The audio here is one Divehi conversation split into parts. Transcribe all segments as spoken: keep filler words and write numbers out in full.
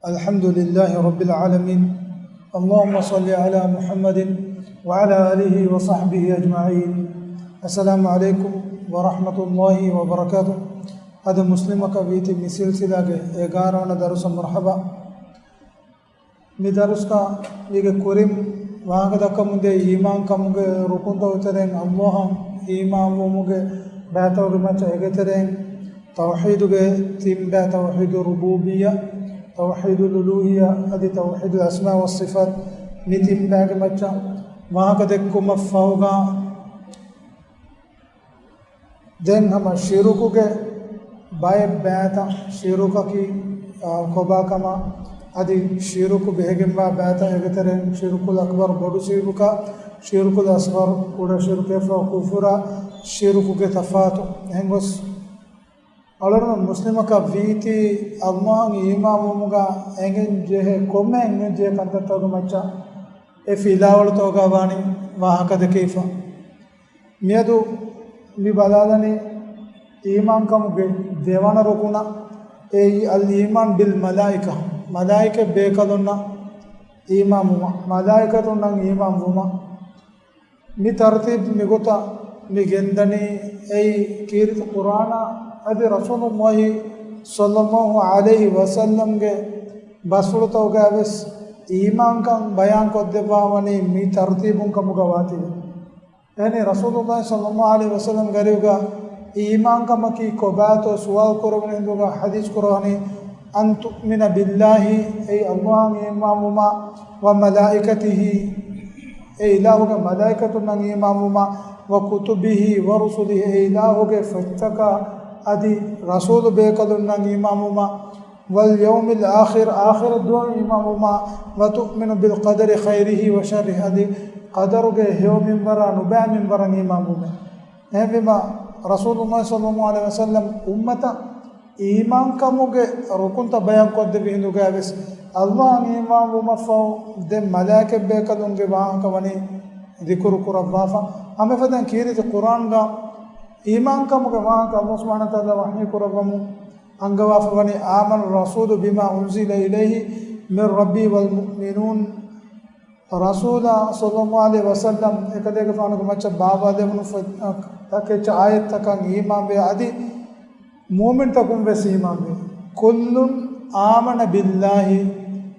الحمد لله رب العالمين. اللهم صل على محمد وعلى آله وصحبه أجمعين. السلام عليكم ورحمة الله وبركاته. އަދި މުސްލިމަކަށް ވީތި މި ސިލްސިލާގެ އެގާރަ ވަނަ ދަރުސަށް މަރްޙަބާ. މި ދަރުސްގަ މީގެ ކުރިން ވާހަކަ ދައްކަމުންދޭ އީމާންކަމުގެ ރުކުންތަކުގެ ތެރެއިން އައްލާހަށް އީމާންވުމުގެ ބައިތަކުގެ މައްޗަށް އޭގެ ތެރެއިން ތައުޙީދުގެ ތިން ބައި، ތައުޙީދު ރުބޫބިއްޔާ، ތައުޙީދުލް އުލޫހިއްޔާ އަދި ތައުޙީދުލް އަސްމާ ވައްޞިފާތް، މި ތިން ބައިގެ މައްޗަށް ވާހަކަ ދެއްކުމަށް ފަހުގަ، ދެން ހަމަ ޝިރުކުގެ ބައެއް ބައިތައް، ޝިރުކަކީ، އާ، ކޮބާކަމާ، އަދި ޝިރުކު ބެހިގެންވާ ބައިތައް، އޭގެ ތެރެއިން ޝިރުކުލް އަކްބަރު، ބޮޑު ޝިރުކާ، ޝިރުކުލް އަޞްޣަރު، ކުޑަ ޝިރުކެއް ފަހު ކުފުރާ، ޝިރުކުގެ ތަފާތު. އެހެންގޮސް އަޅުގަނޑު މުސްލިމަކަށް ވީތީ އައްލާހަށް އީމާންވުމުގަ އެނގެން ޖެހޭ ކޮންމެ އެނގެން ޖެހޭ ކަންތައްތަކުގެ މައްޗަށް އެ ފިލާވަޅުތަކުގަ ވާނީ ވާހަކަ ދެކެވިފަ. މިއަދު މި ބަލާލަނީ އީމާންކަމުގެ ދެވަނަ ރުކުނަށް، އެއީ އަލް އީމާން ބިލް މަލާއިކާ، މަލާއިކަ ބޭކަލުންނަށް އީމާންވުމަށް، މަލާއިކަތުންނަށް އީމާންވުމަށް. މި ތަރުތީބު މިގޮތަށް މި ގެންދަނީ އެއީ ކީރިތި ޤުރްއާނާ އަދި ރަސޫލުﷲ ޞައްލަﷲ ޢަލައިހި ވަސައްލަމްގެ ބަސްފުޅުތަކުގައިވެސް އީމާންކަން ބަޔާންކޮށްދެއްވާ ވަނީ މި ތަރުތީބުން ކަމުގަ ވާތީވެ. އެހެނީ ރަސޫލުﷲ ޞައްލަﷲ ޢަލައިހި ވަސައްލަމްގެ އަރިހުގަ އީމާންކަމަކީ ކޮބާތޯ ސުވާލު ކުރެވުނު ހިނދުގަ ޙަދީޘް ކުރައްވަނީ، أن تؤمن بالله، އެއީ އައްލާހަށް އީމާންވުމާ، وملائكته، އެ އިލާހުގެ މަލާއިކަތުންނަށް އީމާންވުމާ، وكتبه ورسله، އެ އިލާހުގެ ފޮތްތަކާ އަދި ރަސޫލު ބޭކަލުންނަށް އީމާންވުމާ، واليوم الآخر، އާޚިރަތް ދުވަހަށް އީމާންވުމާ، وتؤمن بالقدر خيره وشره، އަދި ޤަދަރުގެ ހެޔޮ މިންވަރާ ނުބައި މިންވަރަށް އީމާންވުމެވެ. އެހެންވީމާ، ރަސޫލުﷲ ޞައްލަﷲ ޢަލައިހި ވަސައްލަމް އުއްމަތަށް އީމާންކަމުގެ ރުކުންތައް ބަޔާންކޮށްދެއްވި ހިނދުގައިވެސް، އައްލާހަށް އީމާންވުމަށްފަހު ދެން މަލާއިކަތްބޭކަލުންގެ ވާހަކަ ވަނީ ޛިކުރު ކުރައްވާފަ. ހަމައެފަދައިން ކީރިތި ޤުރްއާންގަ އީމާންކަމުގެ ވާހަކަ އައްލާހު ސުބްޙާނަހޫ ވަތަޢާލާ ވަޙީ ކުރައްވަމުން އަންގަވާފަ ވަނީ، آمن الرسول بما أنزل إليه من ربه والمؤمنون. ރަސޫލާ ޞައްލަﷲ ޢަލައިހި ވަސައްލަމް އެކަލޭގެފާނުގެ މައްޗަށް ބާވާލެވުނު ފޮތް-، ތަކެއްޗަށް އާޔަތްތަކަށް އީމާންވެ އަދި މުއުމިންތަކުން ވެސް އީމާންވެ. كل آمن بالله،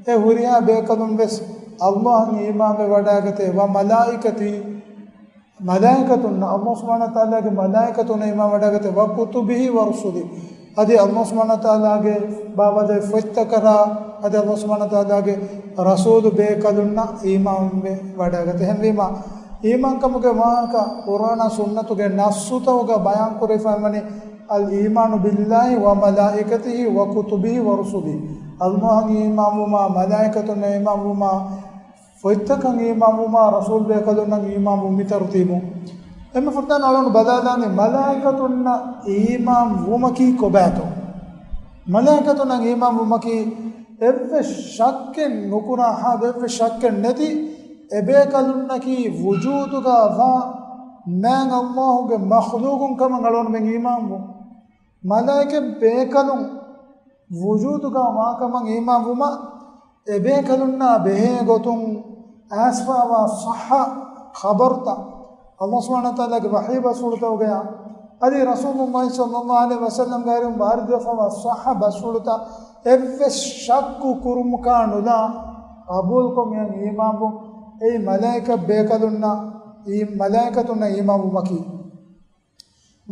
އެ ހުރިހާ ބޭކަލުން ވެސް އައްލާހަށް އީމާންވެ ވަޑައިގަތެ، وملائكته، މަލާއިކަތުންނަށް، އައްލާހު ސުބްޙާނަހޫ ވަތަޢާލާގެ މަލާއިކަތުންނަށް އީމާން ވަޑައިގަތެ، وكتبه ورسله، އަދި އައްލާހު ސުބްޙާނަހޫ ވަތަޢާލާގެ ބާވާލެއްވި ފޮތްތަކަށާ އަދި އައްލާހު ސުބްޙާނަހޫ ވަތަޢާލާގެ ރަސޫލު ބޭކަލުންނަށް އީމާންވެ ވަޑައިގަތެ. އެހެންވީމާ، އީމާންކަމުގެ ވާހަކަ ޤުރްއާނާ ސުންނަތުގެ ނައްޞުތަކުގަ ބަޔާންކުރެވިފައި ވަނީ، الإيمان بالله وملائكته وكتبه ورسله، އައްލާހަށް އީމާންވުމާ، މަލާއިކަތުންނަށް އީމާންވުމާ، ފޮތްތަކަށް އީމާންވުމާ، ރަސޫލު ބޭކަލުންނަށް އީމާންވުން މި ތަރުތީބުން. އެންމެ ފުރަތަމަ އަޅުގަނޑު ބަލާލާނީ މަލާއިކަތުންނަށް އީމާންވުމަކީ ކޮބާތޯ؟ މަލާއިކަތުންނަށް އީމާންވުމަކީ އެއްވެސް ޝައްކެއް ނުކުރާ ހާ، އެއްވެސް ޝައްކެއް ނެތި އެބޭކަލުންނަކީ ވުޖޫދުގަ ވާ މާތް އައްލާހުގެ މަޚްލޫޤުން ކަމަށް އަޅުގަނޑުމެން އީމާންވުން. މަލާއިކަތް ބޭކަލުން ވުޖޫދުގަ ވާކަމަށް އީމާންވުމަށް އެބޭކަލުންނާ ބެހޭ ގޮތުން އައިސްފާވާ ޞައްޙަ ޚަބަރުތައް، އައްލާހު ސުބްޙާނަހޫ ވަތަޢާލާގެ ވަޙީ ބަސްފުޅުތަކުގަޔާ އަދި ރަސޫލުﷲ ޞައްލަﷲ ޢަލައިހި ވަސައްލަމްގެ އަރިހުން ވާރިދުވެފަވާ ޞައްޙަ ބަސްފުޅުތައް އެއްވެސް ޝައްކު ކުރުމަކާ ނުލާ ޤަބޫލުކޮށް އެއަށް އީމާންވުން. އެއީ މަލާއިކަތް ބޭކަލުންނަށް، އީ މަލާއިކަތުންނަށް އީމާންވުމަކީ.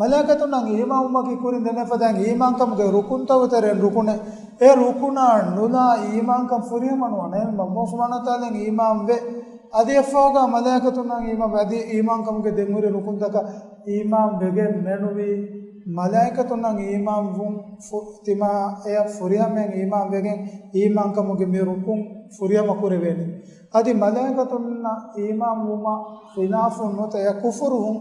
މަލާއިކަތުންނަށް އީމާންވުމަކީ ކުރިން ދެންނެވިފަދައިން އީމާންކަމުގެ ރުކުންތަކުގެ ތެރެއިން ރުކުނެއް. އެ ރުކުނާ ނުލާ އީމާންކަން ފުރިހަމަ ނުވާނެ. އެހެންވީމަ އައްލާހު ސުބްޙާނަހޫ ވަތަޢާލާއަށް އީމާންވެ، އަދި އެއަށްފަހުގަ މަލާއިކަތުންނަށް އީމާންވެ، އަދި އީމާންކަމުގެ ދެންހުރި ރުކުންތަކަށް އީމާންވެގެން މެނުވީ، މަލާއިކަތުންނަށް އީމާންވުން ފު-، ތިމާ އެއަށް ފުރިހަމައިން އީމާންވެގެން އީމާންކަމުގެ މި ރުކުން ފުރިހަމަ ކުރެވޭނެ. އަދި މަލާއިކަތުންނަށް އީމާންވުމަށް ޚިލާފުން ނުވަތަ އެއަށް ކުފުރުވުން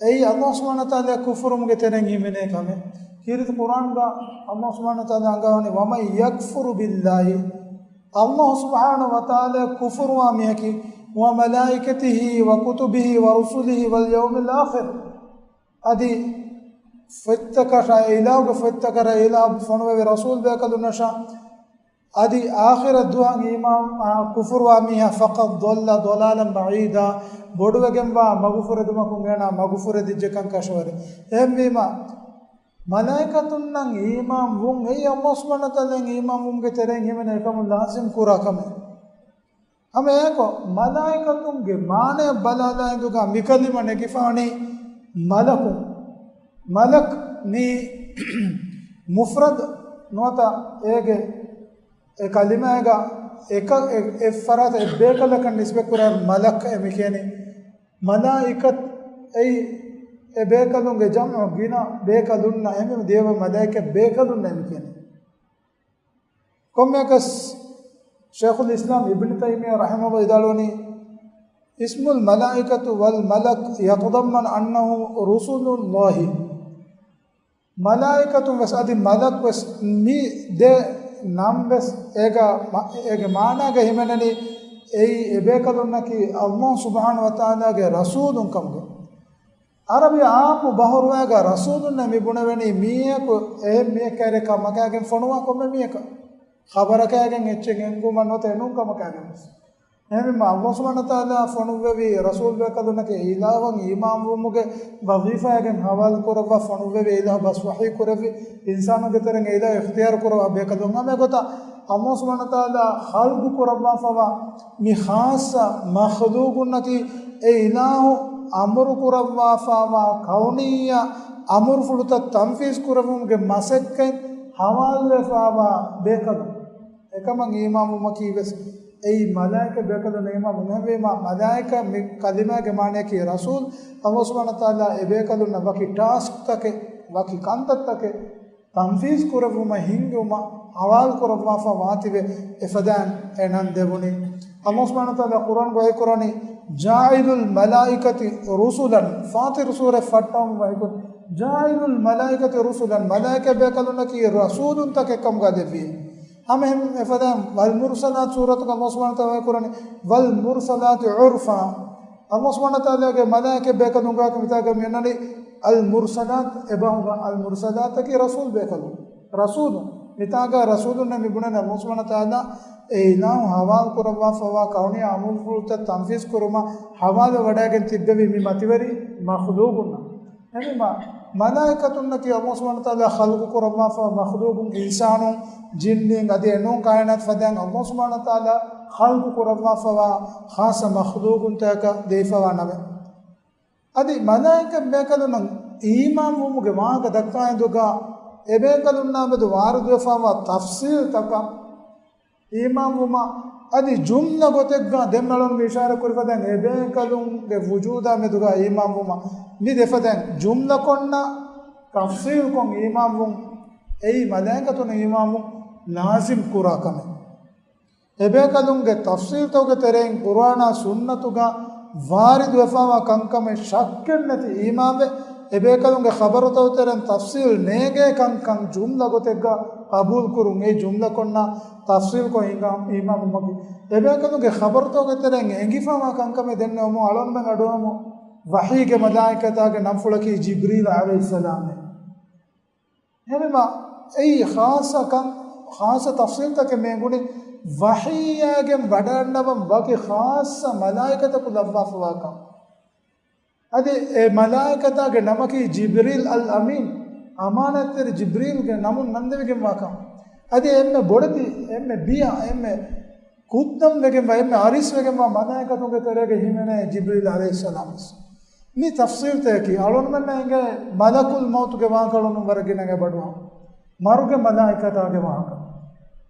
އެއީ އައްލާހު ސުބްޙާނަހޫ ވަތަޢާލާއަށް ކުފުރުވުމުގެ ތެރެއިން ހިމެނޭ ކަމެއް. ކީރިތި ޤުރްއާންގަ އައްލާހު ސުބްޙާނަހޫ ވަތަޢާލާ އަންގަވަނީ، ومن يكفر بالله، އައްލާހު ސުބްޙާނަހޫ ވަތަޢާލާއަށް ކުފުރުވާ މީހަކީ، وملائكته وكتبه ورسله واليوم الآخر، އަދި ފޮތްތަކަށާ، އެ އިލާހުގެ ފޮތްތަކަށާ، އެ އިލާހު ފޮނުވެވި ރަސޫލު ބޭކަލުންނަށާ، އަދި އާޚިރަށް ދުވަހަށް އީމާން، އާ، ކުފުރުވާ މީހާ، فقد ضل ضلالا بعيدا، ބޮޑުވެގެންވާ މަގުފުރެދުމަކުން އޭނާ މަގުފުރެދިއްޖެކަން ކަށަވަރެއް. އެހެންވީމާ، މަލާއިކަތުންނަށް އީމާން ވުން، އެއީ އަﷲ ސުބްޙާނަހޫ ވަތަޢާލާއަށް އީމާން ވުމުގެ ތެރެއިން ހިމެނޭ އެކަމުން ލާޒިމް ކުރާ ކަމެއް. ހަމައެއާއެކު، މަލާއިކަތުންގެ މާނައަށް ބަލާލާ އިނދުގަ މިކަލިމަ ނެގިފާނީ މަލަކު. މަލަކް މީ މުފްރަދު ނުވަތަ އޭގެ އެ ކަލިމާގަ އެކަ-، އެ-، އެއްފަރާތަށް އެއްބޭކަލަކަށް ނިސްބަތްކުރާ މަލަކް އެ މިކިޔަނީ. މަލާއިކަތް އެއީ އެ ބޭކަލުންގެ ޖަމްޢު، ގިނަ ބޭކަލުންނަށް އެހެންވީމަ ދިޔަވަން މަލާއިކަތް ބޭކަލުންނަށް އެ މިކިޔަނީ. ކޮންމެއަކަސް ޝޭޚުލް އިސްލާމް އިބްނު ތައިމިއްޔާ ރަޙިމަހުﷲ ވިދާޅުވަނީ، اسم الملائكة والملك يتضمن أنهم رسل الله. މަލާއިކަތުން ވެސް އަދި މަލަކް ވެސް، މި ދެ ނަން ވެސް އޭގަ މަ-، އޭގެ މާނާގަ ހިމެނެނީ އެއީ އެބޭކަލުންނަކީ އަﷲ ސުބްޙާނަހޫ ވަތަޢާލާގެ ރަސޫލުން ކަމުގަ. އަރަބި އާއްމު ބަހުރުވައިގަ ރަސޫލުންނޭ މި ބުނެވެނީ މީހަކު އެހެން މީހެއް ކައިރިއަކާ ކަމަކާގެން ފޮނުވާ ކޮންމެ މީހަކަށް. ޚަބަރަކާގެން އެއްޗެއް އެނގުމަށް ނުވަތަ އެނޫން ކަމަކާގެން ވެސް. އެހެންވީމަ، އަﷲ ސުބްޙާނަހޫ ވަތަޢާލާ ފޮނުއްވެވި ރަސޫލް ބޭކަލުންނަކީ އިލާހުން އީމާންވުމުގެ ވަޒީފާއެއް ހަވާލު ކުރައްވާ ފޮނުއްވެވި އިލާހު ބަސް ވަޙީ ކުރެއްވި އިންސާނުންގެ ތެރެއިން އެ އިލާހު އިޚްތިޔާރު ކުރައްވާ ބޭކަލުން. ހަމަ އެގޮތަށް އަﷲ ސުބްޙާނަހޫ ވަތަޢާލާ ޚަލްޤު ކުރައްވާފަވާ މި ޚާއްޞަ މަޚްލޫޤުންނަކީ އެ އިލާހު އަމުރު ކުރައްވާފަވާ ކައުނިއްޔަ އަމުރުފުޅުތައް ތަންފީޒް ކުރެއްވުމުގެ މަސައްކަތް ހަވާލުވެފަވާ ބޭކަލުން. އެކަމަށް އީމާންވުމަކީ ވެސް އެއީ މަލާއިކަ ބޭކަލުން އީމާންވުން. އެހެންވީމާ، މަލާއިކަ މި ކަލިމާގެ މާނަޔަކީ ރަސޫލް. އަﷲ ސުބްޙާނަހޫ ވަތަޢާލާ އެބޭކަލުންނަށް ވަކި ޓާސްކްތަކެއް، ވަކި ކަންތައްތަކެއް ތަންފީޒް ކުރެއްވުމަށް ހިންގުމަށް ހަވާލުކުރައްވާފަ ވާތިބެ އެފަދައިން އެ ނަން ދެވުނީ. އަﷲ ސުބްޙާނަހޫ ވަތަޢާލާ ޤުރްއާންގައި ކުރަނީ، جاعل الملائكة رسلا، ފާޠިރު ސޫރަތް ފައްޓަވަމުން ވަޙީކުރަނީ، جاعل الملائكة رسلا، މަލާއިކަ ބޭކަލުންނަކީ ރަސޫލުންތަކެއް ކަމުގަ ދެއްވި. ހަމަ އެހެން އެފަދައިން، والمرسلات ސޫރަތުގަ އަﷲ ސުބްޙާނަހޫ ވަތަޢާލާ ވަޙީކުރަނީ، والمرسلات عرفا. އަﷲ ސުބްޙާނަހޫ ވަތަޢާލާގެ މަލާއިކަ ބޭކަލުންގެ ވާހަކަ މިތާގަ މި އޮންނަނީ، އަލް މުރްސަލާތް އެބަހުގަ، އަލް މުރްސަލާތަކީ ރަސޫލް ބޭކަލުން. ރަސޫލުން. މިތާގަ ރަސޫލުންނޭ މި ބުނަނީ އަﷲ ސުބްޙާނަހޫ ވަތަޢާލާ އެ އިލާހު ހަވާލު ކުރައްވާފަވާ ކައުނީ އަމުރުފުޅުތައް ތަންފީޒް ކުރުމަށް ހަވާލު ވަޑައިގެން ތިއްބެވި މި މަތިވެރި މަޚްލޫޤުންނަށް. އެހެންވީމާ، މަލާއިކަތުންނަކީ އަﷲ ސުބްޙާނަހޫ ވަތަޢާލާ ޚަލްޤު ކުރައްވާފަ މަޚްލޫޤުން، އިންސާނުން، ޖިންނީން އަދި އެނޫން ކާއިނާތު ފަދައިން އަﷲ ސުބްޙާނަހޫ ވަތަޢާލާ ޚަލްޤު ކުރައްވާފަވާ ޚާއްޞަ މަޚްލޫޤުންތަކަކަށް ދެވިފަވާ ނަމެއް. އަދި މަލާއިކަ ބޭކަލުންނަށް އީމާންވުމުގެ ވާހަކަ ދައްކާ އިނދުގަ އެބޭކަލުންނާ މެދު ވާރިދުވެފަވާ ތަފްޞީލްތަކަށް އީމާންވުމަށް އަދި ޖުމްލަ ގޮތެއްގަ ދެން އަޅުން މި އިޝާރަ ކުރި ފަދައިން އެބޭކަލުންގެ ވުޖޫދާ މެދުގަ އީމާންވުމަށް މި ދެފަދައިން ޖުމްލަ ކޮންނަ ތަފްޞީލްކޮށް އީމާންވުން އެއީ މަލާއިކަތުން އީމާންވުން ލާޒިމް ކުރާ ކަމެއް. އެބޭކަލުންގެ ތަފްޞީލްތަކުގެ ތެރެއިން ޤުރްއާނާ ސުންނަތުގަ ވާރިދުވެފަވާ ކަންކަމެއް ޝައްކެއްނެތި އީމާންވެ، އެބޭކަލުންގެ ޚަބަރުތަކުގެ ތެރެއިން ތަފްޞީލް ނޭނގޭ ކަންކަން ޖުމްލަ ގޮތެއްގަ ޤަބޫލުކުރުން، އެ ޖުމްލަ ކޮންނާ ތަފްޞީލްކޮށް އީމާން، އީމާންވުމަކީ، އެބޭކަލުންގެ ޚަބަރުތަކުގެ ތެރެއިން އެނގިފަވާ ކަންކަމެއް ދެންނެވުމުން އަޅުގަނޑުމެން އަޑުއަހަމު ވަޙީގެ މަލާއިކަތާގެ ނަންފުޅަކީ ޖިބްރީލް ޢަލައިހިއްސަލާމެއް. އެހެންވީމާ، އެއީ ޚާއްޞަ ކަން، ޚާއްޞަ ތަފްޞީލްތަކެއް މި އެނގުނީ، ވަޙީއާގެން ވަޑައަންނަވަން ވަކި ޚާއްޞަ މަލާއިކަތަކު ލައްވާފަވާކަން. އަދި އެ މަލާއިކަތާގެ ނަމަކީ ޖިބްރީލް އަލް އަމީން، އަމާނާތްތެރި ޖިބްރީލްގެ ނަމުން ނަންދެވިގެންވާކަން. އަދި އެންމެ ބޮޑެތި، އެންމެ ބިޔަ، އެންމެ ކުއްދަން ވެގެންވާ، އެންމެ އަރިސް ވެގެންވާ މަލާއިކަތުންގެ ތެރޭގަ ހިމެނޭ ޖިބްރީލް ޢަލައިހިއްސަލާމް ވެސް. މި ތަފްޞީލްތަކަކީ އަޅުގަނޑުމެންނަށް އެނގޭ މަލަކުލް މައުތުގެ ވާހަކަ އަޅުގަނޑު ވަރަށް ގިނަ އެބަ އަޑުއަހަން. މަރުގެ މަލާއިކަތާގެ ވާހަކަ.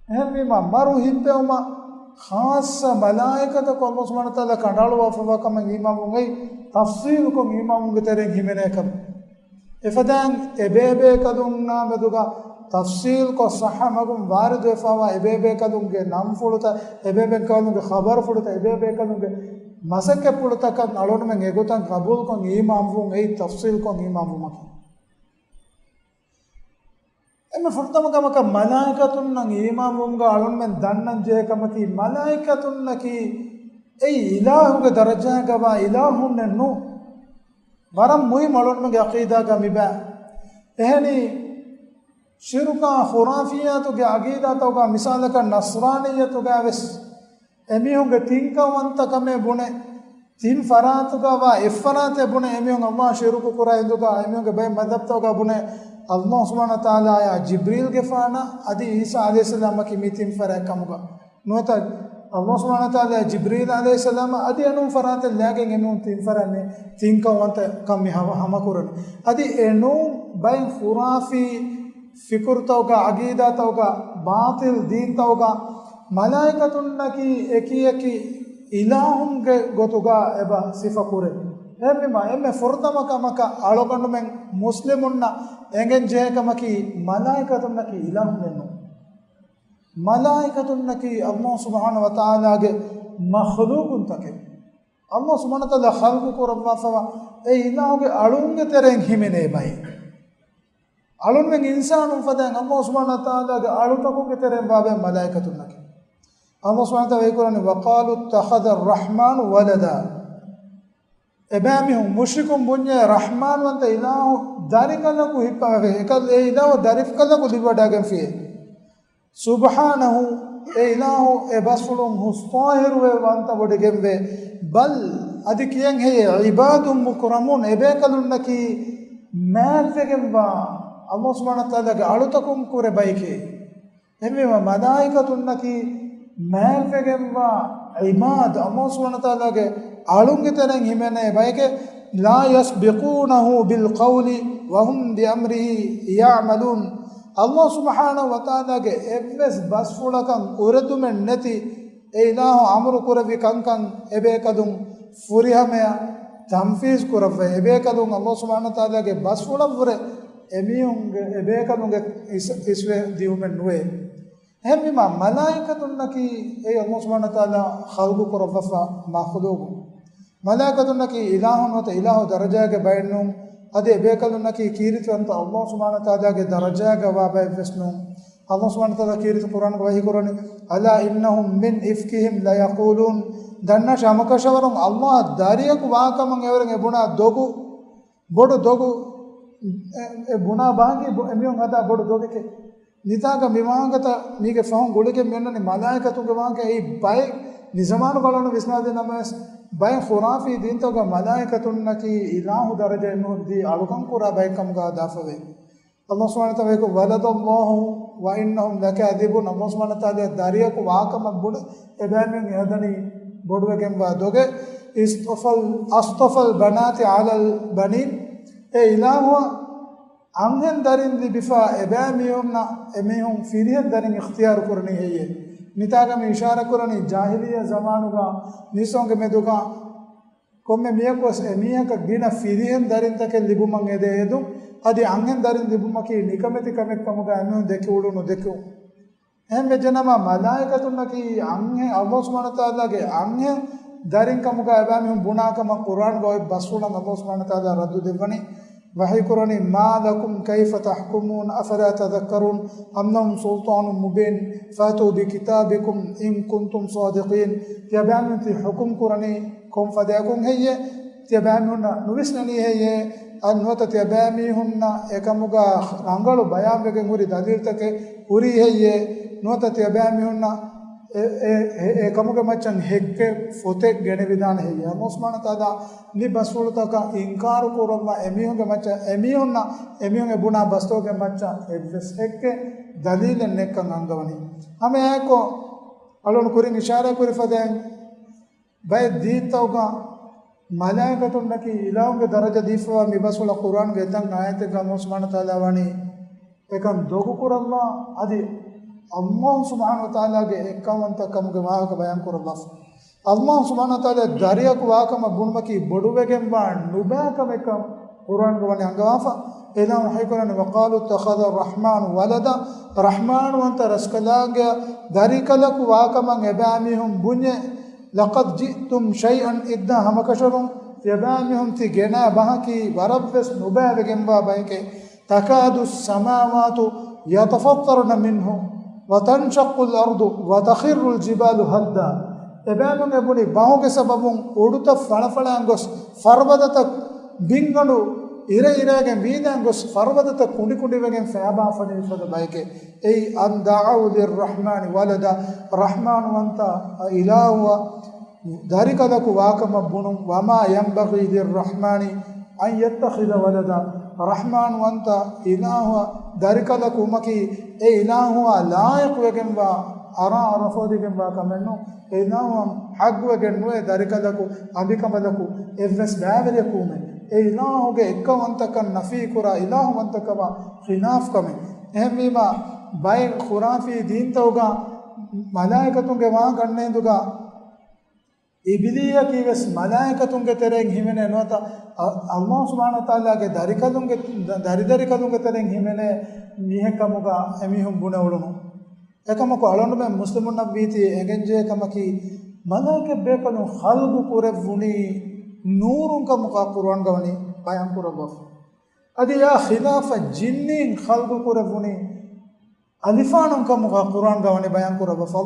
އެހެންވީމާ، މަރު ހިއްޕެވުމަށް ޚާއްޞަ މަލާއިކަތަކު އަﷲ ސުބްޙާނަހޫ ވަތަޢާލާ ކަނޑައަޅުއްވާފަވާ ކަމަށް އީމާންވުން އެއީ ތަފްޞީލުކޮށް އީމާންވުމުގެ ތެރެއިން ހިމެނޭ ކަމެއް. އެފަދައިން އެބޭބޭކަލުންނާ މެދުގަ ތަފްޞީލްކޮށް ޞައްޙަ މަގުން ވާރިދުވެފަވާ އެބޭބޭކަލުންގެ ނަންފުޅުތައް، އެބޭބޭކަލުންގެ ޚަބަރުފުޅުތައް، އެބޭބޭކަލުންގެ މަސައްކަތްޕުޅުތަކަށް އަޅުގަނޑުމެން އެގޮތަށް ޤަބޫލުކޮށް އީމާންވުން އެއީ ތަފްޞީލްކޮށް އީމާންވުމަކީ. އެންމެ ފުރަތަމަ ކަމަކަށް މަލާއިކަތުންނަށް އީމާންވުމުގަ އަޅުންމެން ދަންނަން ޖެހޭ ކަމަކީ، މަލާއިކަތުންނަކީ އެއީ އިލާހުގެ ދަރަޖާގަވާ އިލާހުންނެއް ނޫން. ވަރަށް މުހިއްމު އަޅުންމެންގެ ޢަޤީދާގަ މިބައި. އެހެނީ، ޝިރުކާ ޚުރާފިއްޔާތުގެ އަގީދާތަކުގަ މިސާލަކަށް ނަޞްރާނިއްޔަތުގަ ވެސް އެމީހުންގެ ތިންކަންވަންތަކަމެއް ބުނެ، ތިން ފަރާތުގަ ވާ އެއް ފަރާތެއް ބުނެ އެމީހުން ﷲ ޝިރުކު ކުރާ އިނދުގަ އެމީހުންގެ ބައެއް މަޛްހަބްތަކުގަ ބުނެ ﷲ ސުބްޙާނަހޫ ވަތަޢާލާއާ ޖިބްރީލްގެފާނަށް އަދި ޢީސާ ޢަލައިހިއްސަލާމަކީ މި ތިން ފަރާތް ކަމުގަ. ނުވަތަ ﷲ ސުބްޙާނަހޫ ވަތަޢާލާ ޖިބްރީލް ޢަލައިހިއްސަލާމަށް އަދި އެނޫން ފަރާތެއް ލައިގެން އެނޫން ތިން ފަރާތް މި ތިންކަންވަންތަކަން މި ހަމަ، ހަމަކުރަނީ. އަދި އެނޫން ބައެއް ޚުރާފީ ފިކުރުތަކުގަ، އަގީދާތަކުގަ، ބާޠިލް ދީންތަކުގަ މަލާއިކަތުންނަކީ އެކި އެކި އިލާހުންގެ ގޮތުގަ އެބަ ސިފަކުރޭ. އެހެންވީމަ އެންމެ ފުރަތަމަ ކަމަކަށް އަޅުގަނޑުމެން މުސްލިމުންނަށް އެނގެން ޖެހޭ ކަމަކީ މަލާއިކަތުންނަކީ އިލާހުންނެއް ނޫން. މަލާއިކަތުންނަކީ ﷲ ސުބްޙާނަހޫ ވަތަޢާލާގެ މަޚްލޫޤުންތަކެއް. ﷲ ސުބްޙާނަހޫ ވަތަޢާލާ ޚަލްޤު ކުރައްވާފަވާ އެ އިލާހުގެ އަޅުންގެ ތެރެއިން ހިމެނޭ ބައެއް. އަޅުންމެން އިންސާނުން ފަދައިން ﷲ ސުބްޙާނަހޫ ވަތަޢާލާގެ އަޅުތަކުންގެ ތެރެއިން ވާ ބައެއް މަލާއިކަތުންނަކީ. ﷲ ސުބްޙާނަހޫ ވަތަޢާލާ ވަޙީކުރަނީ، وَقَالُوا اتَّخَذَ الرَّحْمَٰنُ وَلَدًا. އެބައިމީހުން މުޝްރިކުން ބުންޏޭ ރަޙްމާންވަންތަ އިލާހު ދަރިކަލަކު ހިއްޕަވެ، އެކަލް އެ އިލާހު ދަރިފުކަލަކު ލިބިވަޑައިގެންފިޔޭ. ސުބްޙާނަހޫ، އެ އިލާހު އެ ބަސްފުޅުން ހުސްޠާހިރުވެ ވަންތަ ވޮޑިގެންވެ. ބަލް، އަދި ކިޔަން ހެއްޔޭ، ޢިބާދުން މުކްރަމޫން، އެބޭކަލުންނަކީ މާތްވެގެންވާ، ﷲ ސުބްޙާނަހޫ ވަތަޢާލާގެ އަޅުތަކުން ކުރެ ބައެކޭ. އެހެންވީމަ މަލާއިކަތުންނަކީ މާތްވެގެންވާ ޢިބާދު، ﷲ ސުބްޙާނަހޫ ވަތަޢާލާގެ އަޅުންގެ ތެރެއިން ހިމެނޭ ބައެކޭ. لَا يَسْبِقُونَهُ بِالْقَوْلِ وَهُمْ بِأَمْرِهِ يَعْمَلُونَ. ﷲ ސުބްޙާނަހޫ ވަތަޢާލާގެ އެއްވެސް ބަސްފުޅަކަށް އުރެދުމެއް ނެތި އެ އިލާހު އަމުރު ކުރެއްވި ކަންކަން އެބޭކަލުން ފުރިހަމަޔަށް ތަންފީޒު ކުރައްވައި، އެބޭކަލުން ﷲ ސުބްޙާނަހޫ ވަތަޢާލާގެ ބަސްފުޅަށްވުރެ އެމީހުންގެ، އެބޭކަލުންގެ އިސް، އިސްވެ ދިއުމެއް ނުވޭ. އެހެންވީމާ، މަލާއިކަތުންނަކީ އެއީ ﷲ ސުބްޙާނަހޫ ވަތަޢާލާ ޚަލްޤު ކުރައްވާފަ މަޚްލޫޤު. މަލާއިކަތުންނަކީ އިލާހުން ނުވަތަ އިލާހު ދަރަޖާގެ ބައެއް ނޫން. އަދި އެބޭކަލުންނަކީ ކީރިތިވަންތަ ﷲ ސުބްޙާނަހޫ ވަތަޢާލާގެ ދަރަޖާގަ ވާ ބައެއްވެސް ނޫން. ﷲ ސުބްޙާނަހޫ ވަތަޢާލާ ކީރިތި ޤުރްއާނުގަ ވަޙީކުރަނީ، أَلَا إِنَّهُمْ مِنْ إِفْكِهِمْ لَيَقُولُونَ. ދަންނަށް ހަމަކަށަވަރުން ﷲ އަށް ދަރިޔަކު ވާކަމަށް އެވަރުން އެ ބުނާ ދޮގު، ބޮޑު ދޮގު، އެ، އެ ބުނާ ބަހަކީ ބޮ، އެމީހުން ހަދާ ބޮޑު ދޮގެކޭ. ނިތާގަ މި ވާހަކަތައް މީގެ ފަހުން ގުޅިގެން މިއޮންނަނީ މަލާއިކަތުންގެ ވާހަކަ. އެއީ ބައެއް ނިޒަމާނު ބަލަނު ވިސްނާދިނަމަވެސް، ބައެއް ޚުރާފީ ދީންތަކުގަ މަލާއިކަތުންނަކީ އިލާހު ދަރަޖައެއް ނޫން، ދީ އަޅުކަން ކުރާ ބައެއް ކަމުގަ ދާފަވޭ. ﷲ ސުބްޙާނަހޫ ވަތަޢާލާ، وَلَدَ اللَّهُ وَإِنَّهُمْ لَكَاذِبُونَ. ﷲ ސުބްޙާނަހޫ ވަތަޢާލާ ދަރިޔަކު ވާކަމަށް ބުނެ އެބައިމީހުން އެހަދަނީ ބޮޑުވެގެންވާ ދޮގެއް. اصطفى، أَصْطَفَى الْبَنَاتِ عَلَى الْبَنِينَ. އެ އިލާހުއަށް އަންހެން ދަރިން ލިބިފަ އެބައިމީހުންނަށް އެމީހުން ފިރިހެން ދަރިން އިޚްތިޔާރު ކުރަނީ ހެއްޔޭ؟ މިތާގަ މި އިޝާރާ ކުރަނީ ޖާހިލިއްޔަ ޒަމާނުގަ މީސްތަކުންގެ މެދުގަ ކޮންމެ މީހަކުވެސް އެމީހަކަށް ގިނަ ފިރިހެން ދަރިންތަކެއް ލިބުމަށް އެދޭ އެދުން، އަދި އަންހެން ދަރިން ލިބުމަކީ ނިކަމެތި ކަމެއް ކަމުގަ އެމީހުން ދެކެވުނު ދެކެވުން. އެހެން ވެއްޖެނަމަ، މަލާއިކަތުންނަކީ އަންހެން، ﷲ ސުބްޙާނަހޫ ވަތަޢާލާގެ އަންހެން ދަރިން ކަމުގަ އެބައިމީހުން ބުނާ ކަމަށް ޤުރްއާނުގަ އޮތް ބަސްފުޅަށް ﷲ ސުބްޙާނަހޫ ވަތަޢާލާ ރައްދު ދެއްވަނީ. ވަޙީކުރަނީ، مَا لَكُمْ كَيْفَ تَحْكُمُونَ أَفَلَا تَذَكَّرُونَ أَمْ لَهُمْ سُلْطَانٌ مُّبِينٌ فَأْتُوا بِكِتَابِكُمْ إِن كُنتُمْ صَادِقِينَ. ތިޔަބައިމީހުން ތި ޙުކުމް ކުރަނީ ކޮން ފަދައަކުން ހެއްޔޭ؟ ތިޔަބައިމީހުންނަށް ނުވިސްނަނީ ހެއްޔޭ؟ އަދި ނުވަތަ ތިޔަބައިމީހުންނަށް އެކަމުގަ ރަނގަޅު ބަޔާންވެގެން ހުރި ދަލީލްތަކެއް ހުރީ ހެއްޔޭ؟ ނުވަތަ ތިޔަބައިމީހުންނަށް އެ، އެ، އެ، އެކަމުގެ މައްޗަށް ހެއްކެއް ފޮތެއް ގެނެވިދާނެ ހެއްޔޭ؟ ﷲ ސުބްޙާނަހޫ ވަތަޢާލާ މި ބަސްފުޅުތަކަށް އިންކާރު ކުރައްވާ އެމީހުންގެ މައްޗަށް، އެމީހުންނަށް އެމީހުން އެ ބުނާ ބަސްތަކުގެ މައްޗަށް އެއްވެސް ހެއްކެއް ދަލީލެއް ނެތްކަން އަންގަވަނީ. ހަމައެއާއެކު އަޅުން ކުރިން އިޝާރާތް ކުރި ފަދައިން، ބައެއް ދީންތަކުގަ މަލާއިކަތުންނަކީ އިލާހުންގެ ދަރަޖަ ދީފަވާ މި ބަސްފުޅަށް ޤުރްއާނުގެ އެތައް އާޔަތެއްގަ ﷲ ސުބްޙާނަހޫ ވަތަޢާލާ ވަނީ އެކަން ދޮގުކުރައްވާ، އަދި ﷲ ސުބްޙާނަހޫ ވަތަޢާލާގެ އެއްކަންވަންތަ ކަމުގެ ވާހަކަ ބަޔާން ކުރައްވާފަ. ﷲ ސުބްޙާނަހޫ ވަތަޢާލާ ދަރިޔަކު ވާކަމަށް ބުނުމަކީ ބޮޑުވެގެންވާ ނުބައި ކަމެއްކަން ޤުރްއާނުގަ ވަނީ އަންގަވާފަ. އެލާން ވަޙީކުރަނީ، وَقَالُوا اتَّخَذَ الرَّحْمَٰنُ وَلَدًا. ރަޙްމާންވަންތަ ރަސްކަލާނގެއަށް ދަރިކަލަކު ވާކަމަށް އެބައިމީހުން ބުންޏޭ. لَقَدْ جِئْتُمْ شَيْئًا إِدًّا. ހަމަކަށަވަރުން ތިޔަބައިމީހުން ތި ގެނައި ބަހަކީ ވަރަށްވެސް ނުބައިވެގެންވާ ބައެކޭ. تَكَادُ السَّمَاوَاتُ يَتَفَطَّرْنَ مِنْهُ وَتَنشَقُّ الْأَرْضُ وَتَخِرُّ الْجِبَالُ هَدًّا. އެބައިމީހުން އެބުނީ ބަހުގެ ސަބަބުން އުޑުތައް ފަޅަފަޅައިން ގޮސް ފަރުބަދަތައް ބިންގަނޑު އިރައިރައިގެން ވީދާން ގޮސް ފަރުބަދަތައް ކުނޑިކުނޑިވެގެން ފައިބާފަނިވިފަދަ ބަޔެކޭ. އެއީ، أن دعوا للرحمن ولدا، ރަޙްމާންވަންތަ އިލާހުއަށް ދަރިކަލަކު ވާކަމަށް ބުނުން، وما ينبغي للرحمن أن يتخذ ولدا، ރަޙްމާންވަންތަ އިލާހުއަށް ދަރިކަލަކު ވުމަކީ، އެ އިލާހުއާ ލާއިޤުވެގެންވާ، އަރާ އަރަފޯދިގެންވާ ކަމެއްނު. އެ އިލާހުއަށް ޙައްޤުވެގެން ނުވޭ ދަރިކަލަކު، އަނބިކަނބަލަކު، އެއްވެސް ބައިވެރިޔަކު ވުމެއް. އެ އިލާހުގެ އެއްކައުވަންތަކަން ނަފީ ކުރާ، އިލާހުވަންތަކަމާ ޚިލާފް ކަމެއް. އެހެންވީމާ، ބައެއް ޚުރާފީ ދީންތަކުގަ މަލާއިކަތުންގެ ވާހަކަ އަންނަ ހިނދުގަ، އިބިލީހަކީ ވެސް މަލާއިކަތުންގެ ތެރެއިން ހިމެނޭ ނުވަތަ، އަ-، އައްލާހު ސުބްޙާނަހު ވަތަޢާލާގެ ދަރިކަލުންގެ، ދަ-، ދަރިދަރިކަލުންގެ ތެރެއިން ހިމެނޭ މީހެއް ކަމުގަ އެމީހުން ބުނެ އުޅުނު. އެކަމަކު އަޅުގަނޑުމެން މުސްލިމުންނަށް ވީތީ އެނގެންޖެހޭ ކަމަކީ، މަލާއިކަތް ބޭކަލުން ޚަލްޤު ކުރެއްވުނީ ނޫރުން ކަމުގަ ޤުރުއާންގަ ވަނީ ބަޔާން ކުރައްވާފަ. އަދި އެއާ ޚިލާފަށް ޖިންނީން ޚަލްޤު ކުރެއްވުނީ އަލިފާނުން ކަމުގަ ޤުރުއާންގަ ވަނީ ބަޔާން ކުރައްވާފަ.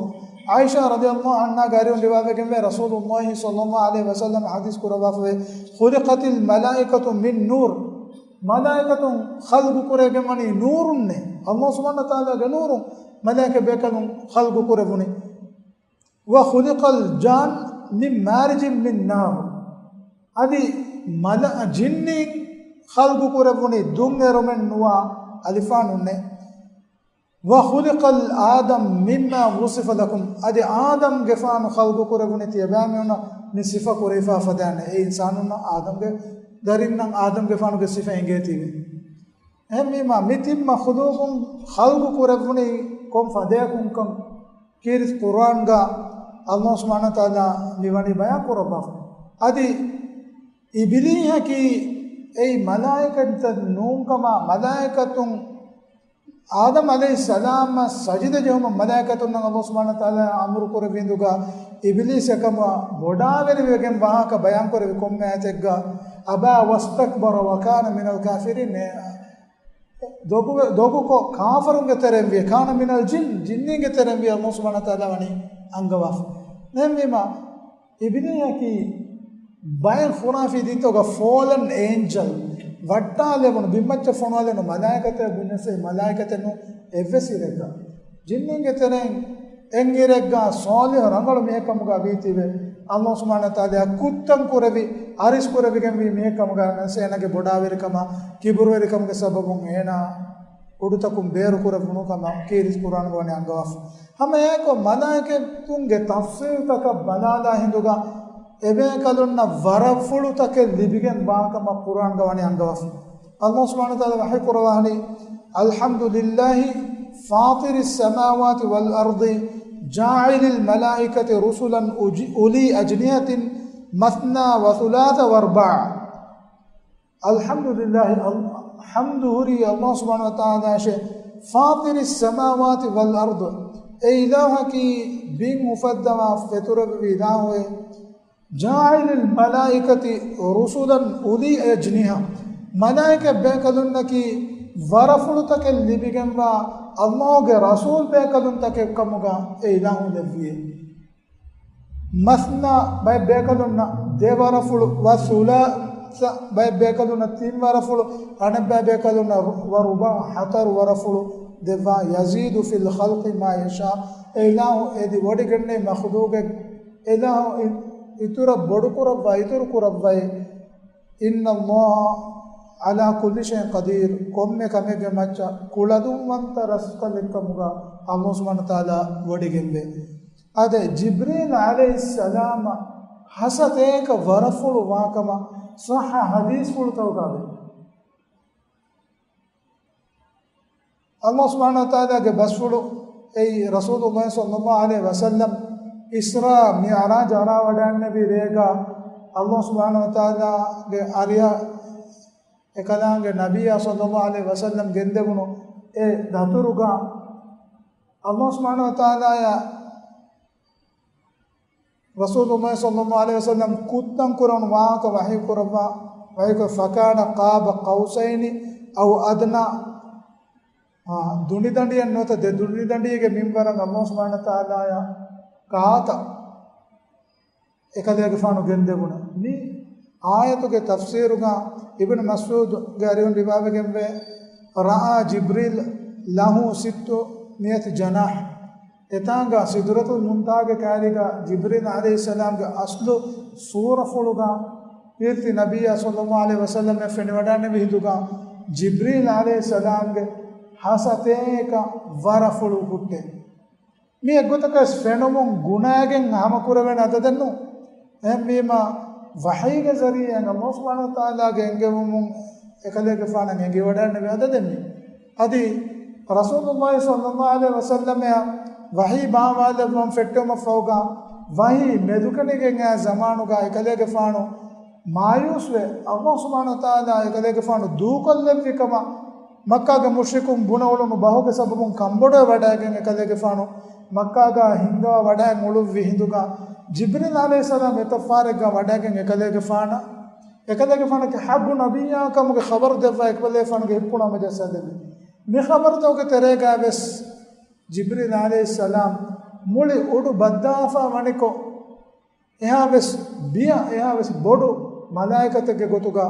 ޢާއިޝާ ރަޟިޔައްލާހު ޢަންހާގެ އަރިހުން ރިވާވެގެންވޭ، ރަސޫލުﷲ ޞައްލަﷲު ޢަލައިހި ވަސައްލަމަ ޙަދީޘް ކުރައްވާފަވޭ، خلقت الملائكة من نور، މަލާއިކަތުން ޚަލްޤު ކުރެވިގެން ވަނީ ނޫރުންނޭ، އައްލާހު ސުބްޙާނަހު ވަތަޢާލާގެ ނޫރުން މަލާއިކަ ބޭކަލުން ޚަލްޤު ކުރެވުނީ. وخلق الجان من مارج من نار، އަދި މަލަ-، ޖިންނީން ޚަލްޤު ކުރެވުނީ ދުން އެރުމެއް ނުވާ އަލިފާނުންނޭ. وخلق آدم مما وصف لكم، އަދި އާދަމްގެފާނު ޚަލްޤު ކުރެވުނީ ތިޔަބައިމީހުންނަށް މި ސިފަ ކުރެވިފާ ފަދައިން، އެ އިންސާނުންނަށް އާދަމްގެ ދަރިންނަށް އާދަމްގެފާނުގެ ސިފަ އެނގޭތީވެ. އެހެންވީމާ، މި ތިން މަޚްލޫޤުން ޚަލްޤު ކުރެއްވުނީ ކޮން ފަދަޔަކުންކަން ކީރިތި ޤުރުއާންގަ އައްލާހު ސުބްޙާނަހު ވަތަޢާލާ މިވަނީ ބަޔާން ކުރައްވާފަ. އަދި އިބިލީހަކީ އެއީ މަލާއިކަތްތައް ނޫންކަމާ، މަލާއިކަތުން އާދަމް ޢަލައިހިއްސަލާމަށް ސަޖިދަ ޖެހުމަށް މަލާއިކަތުންނަށް އައްލާހު ސުބްޙާނަހު ވަތަޢާލާ އަމުރު ކުރެއްވި ހިނދުގަ އިބިލީސް އެކަމަށް ބޮޑާވެރިވެގެން ވާހަކަ ބަޔާންކުރެއްވި ކޮންމެ އާޔަތެއްގަ، أبى واستكبر وكان من الكافرين، ދޮގު-، ދޮގުކޮށް ކާފަރުންގެ ތެރެއިން ވިޔަ، كان من الجن، ޖިންނީންގެ ތެރެއިން ވިޔަ، އައްލާހު ސުބްޙާނަހު ވަތަޢާލާ ވަނީ އަންގަވާފަ. އެހެންވީމާ، އިބިލީހަކީ ބައެއް ޚުރާފީ ދީންތަކުގަ ފޯލަން އޭންޖަލް، ވައްޓާލެވުނު، ބިންމައްޗަށް ފޮނުވާލެވުނު މަލާއިކަތެއް ބުންޏަސް އެ މަލާއިކަތެއް ނޫން އެއްވެސް އިރެއްގަ. ޖިންނީންގެ ތެރެއިން އެއްއިރެއްގަ ޞާލިޙު ރަނގަޅު މީހެއް ކަމުގަ ވީތީވެ، އައްލާހު ސުބްޙާނަހު ވަތަޢާލާ ކުއްތަން ކުރެވި، އަރިސް ކުރެވިގެންވީ މީހެއް ކަމުގަ ވެސް އޭނާގެ ބޮޑާވެރިކަމާ ކިބުރުވެރިކަމުގެ ސަބަބުން އޭނާ އުޑުތަކުން ބޭރު ކުރެއްވުނު ކަމަށް ކީރިތި ޤުރުއާންގަ ވަނީ އަންގަވާފަ. ހަމައެއާއެކު މަލާއިކަތުންގެ ތަފްޞީލްތަކަށް ބަލާލާ ހިނދުގަ އެބޭކަލުންނަށް ވަރަފުޅުތަކެއް ލިބިގެން ވާކަމަށް ޤުރުއާންގަ ވަނީ އަންގަވާފަ. އައްލާހު ސުބްޙާނަހު ވަތަޢާލާ ވަޙީ ކުރައްވާނީ، الحمد لله فاطر السماوات والأرض جاعل الملائكة رسلا أج-، أولي أجنحة مثنى وثلاث ورباع. الحمد لله، އަލް-، ޙަމްދު ހުރީ އައްލާހު ސުބްޙާނަހު ވަތަޢާލާއަށޭ، فاطر السماوات والأرض، އެ އިލާހަކީ ބިން އުފައްދަވާ ފެތުރެއްވި އިލާހުއޭ، جاعل الملائكة رسلا أولي أجنحة، މަލާއިކަ ބޭކަލުންނަކީ ވަރަފުޅުތަކެއް ލިބިގެންވާ އައްލާހުގެ ރަސޫލް ބޭކަލުންތަކެއް ކަމުގަ އެ އިލާހު ލެއްވިއޭ. މަސްނާ ބައެއް ބޭކަލުންނަށް ދެ ވަރަފުޅު، ވަ ސުލާސަ ބައެއް ބޭކަލުންނަށް ތިން ވަރަފުޅު، އަނެއްބައި ބޭކަލުންނަށް ވަ ރުބާ ހަތަރު ވަރަފުޅު ދެއްވާ، يزيد في الخلق ما يشاء، އެ އިލާހު އެދި ވޮޑިގެންނެވި މަޚްލޫޤެއް އެ އިލާހު އި-، އިތުރަށް ބޮޑުކުރައްވާ، އިތުރު ކުރައްވައި. إن الله على كل شيء قدير، ކޮންމެ ކަމެއްގެ މައްޗަށް ކުޅަދުންވަންތަ ރަސްކަލެއް ކަމުގަ އައްލާހު ސުބްޙާނަހު ވަތަޢާލާ ވޮޑިގެންވޭ. އާދެ، ޖިބްރީލް ޢަލައިހިއްސަލާމަށް ހަސަތޭކަ ވަރަފުޅު ވާކަމަށް ޞައްޙަ ޙަދީޘްފުޅުތަކުގަ ވޭ. އައްލާހު ސުބްޙާނަހު ވަތަޢާލާގެ ބަސްފުޅު އެއީ، ރަސޫލުﷲ ޞައްލަﷲު ޢަލައިހި ވަސައްލަމް އިސްރާ މިޢުރާޖް އަރާވަޑައިންނެވި ރޭގަ އައްލާހު ސުބްޙާނަހު ވަތަޢާލާގެ އަރިހަށް އެކަލާނގެ ނަބިއްޔާ ޞައްލަﷲު ޢަލައިހި ވަސައްލަމް ގެންދެވުނު އެ ދަތުރުގަ އައްލާހު ސުބްޙާނަހު ވަތަޢާލާއާ ރަސޫލުﷲ ޞައްލަﷲު ޢަލައިހި ވަސައްލަމް ކުއްތަން ކުރެވުނު ވާހަކަ ވަޙީ ކުރައްވާ، ވަޙީކޮށް، فكان قاب قوسين أو أدنى، އާ، ދުނޑިދަނޑިއެއް ނުވަތަ ދެ ދުނޑިދަނޑިއެއްގެ މިންވަރަށް އައްލާހު ސުބްޙާނަހު ވަތަޢާލާއާ ގާތަށް އެކަލޭގެފާނު ގެންދެވުނު. މި އާޔަތުގެ ތަފްސީރުގަ އިބްނު މަސްޢޫދުގެ އަރިހުން ރިވާވެގެންވޭ، ރައާ ޖިބްރީލް ލަހޫ ސިއްތު މިއަތި ޖަނާޙް. އެތާނގަ ސިދްރަތުލް މުންތަހާގެ ކައިރީގަ ޖިބްރީލް ޢަލައިހިއްސަލާމްގެ އަސްލު ސޫރަފުޅުގަ ކީރިތި ނަބިއްޔާ ޞައްލައްލާހު ޢަލައިހި ވަސައްލަމަށް ފެނިވަޑައިގެންނެވި ހިނދުގަ، ޖިބްރީލް ޢަލައިހިއްސަލާމްގެ ހަސަތޭކަ ވަރަފުޅު ހުއްޓޭ. މި އެއްގޮތަކަށް ފެނުމުން ގުނައިގެން ހަމަކުރެވޭނެ އަދަދެއް ނޫން. އެހެންވީމަ، ވަޙީގެ ޒަރީޢާއިން ﷲ ސުބްޙާނަހޫ ވަތަޢާލާގެ އެންގެވުމުން އެކަލޭގެފާނަށް އެނގިވަޑައިގެންނެވި އަދަދެއް މީ. އަދި ރަސޫލުﷲ ޞައްލައްލާހު ޢަލައިހި ވަސައްލަމައަށް ވަޙީ ބާވާލެއްވަން ފެއްޓެވުމަށްފަހުގަ، ވަޙީ މެދުކެނޑިގެން އައި ޒަމާނުގަ އެކަލޭގެފާނު މާޔޫސްވެ، ﷲ ސުބްޙާނަހޫ ވަތަޢާލާ އެކަލޭގެފާނު ދޫކޮށްލެއްވި ކަމަށް މައްކާގެ މުޝްރިކުން ބުނެ އުޅުނު ބަހުގެ ސަބަބުން ކަނބޮޑުވެ ވަޑައިގެން އެކަލޭގެފާނު މައްކާގަ ހިންގަވާ ވަޑައިގެން އުޅުއްވި ހިނދުގަ، ޖިބްރީލް ޢަލައިހިއްސަލާމް އެތައް ފަހަރެއްގަ ވަޑައިގެން އެކަލޭގެފާނަށް، އެކަލޭގެފާނަކީ ޙައްޤު ނަބިއްޔާ ކަމުގެ ޚަބަރު ދެއްވާ އެކަލޭގެފާނުގެ ހިތްޕުޅު ހަމަޖައްސާދެއްވި. މި ޚަބަރުތަކުގެ ތެރޭގަ ވެސް ޖިބްރީލް ޢަލައިހިއްސަލާމް މުޅި އުޑު ބައްދާފަ ވަނިކޮށް، އެހާވެސް ބިޔަ، އެހާވެސް ބޮޑު މަލާއިކަތެއްގެ ގޮތުގަ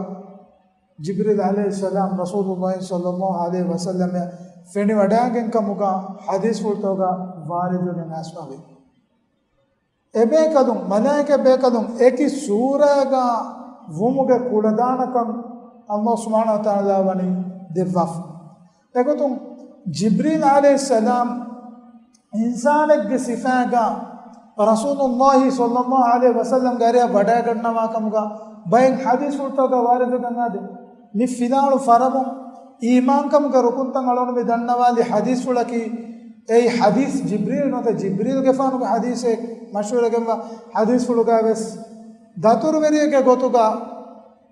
ޖިބްރީލް ޢަލައިހިއްސަލާމް ރަސޫލުﷲ ޞައްލައްލާހު ޢަލައިހި ވަސައްލަމައަށް ފެނިވަޑައިގެން ކަމުގަ ޙަދީޘްފުޅުތަކުގަ ވާރިދުވެގެން އައިސްފަވޭ. އެބޭކަލުން، މަލާއިކަ ބޭކަލުން އެކި ސޫރައިގަ ވުމުގެ ކުޅަދާނަކަން ﷲ ސުބްޙާނަހޫ ވަތަޢާލާ ވަނީ ދެއްވާފަ. އެގޮތުން ޖިބްރީލް ޢަލައިހިއްސަލާމް އިންސާނެއްގެ ސިފައިގަ ރަސޫލުﷲ ޞައްލައްލާހު ޢަލައިހި ވަސައްލަމްގެ އަރިހަށް ވަޑައިގަންނަވާ ކަމުގަ ބައެއް ޙަދީޘްފުޅުތަކުގަ ވާރިދުވެގެން އާދޭ. މި ފިލާވަޅު ފަރަމުން އީމާންކަމުގެ ރުކުންތައް އަޅުގަނޑު މި ދަންނަވާލި ޙަދީޘްފުޅަކީ، އެއީ ޙަދީޘް ޖިބްރީލް ނުވަތަ ޖިބްރީލްގެފާނުގެ ޙަދީޘެއް މަޝްހޫރެއްގެންވާ ޙަދީޘްފުޅުގަ ވެސް ދަތުރުވެރިއެއްގެ ގޮތުގަ